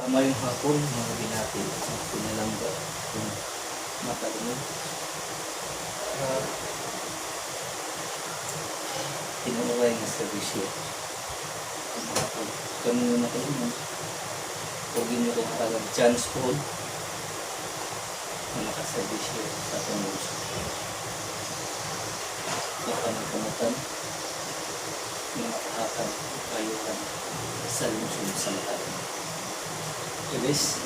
Maayong hapon, mga binati, mga pinalangga, kung matalinod. Tinuray nga serbisyo. Kung makapag kami na kayo mo, huwag niyo kong hatag chance po na makaservisyo sa atong lungsod. Mapanagkamutan, na makahatag og kaayohan sa lungsod sa Matalam. Okay guys,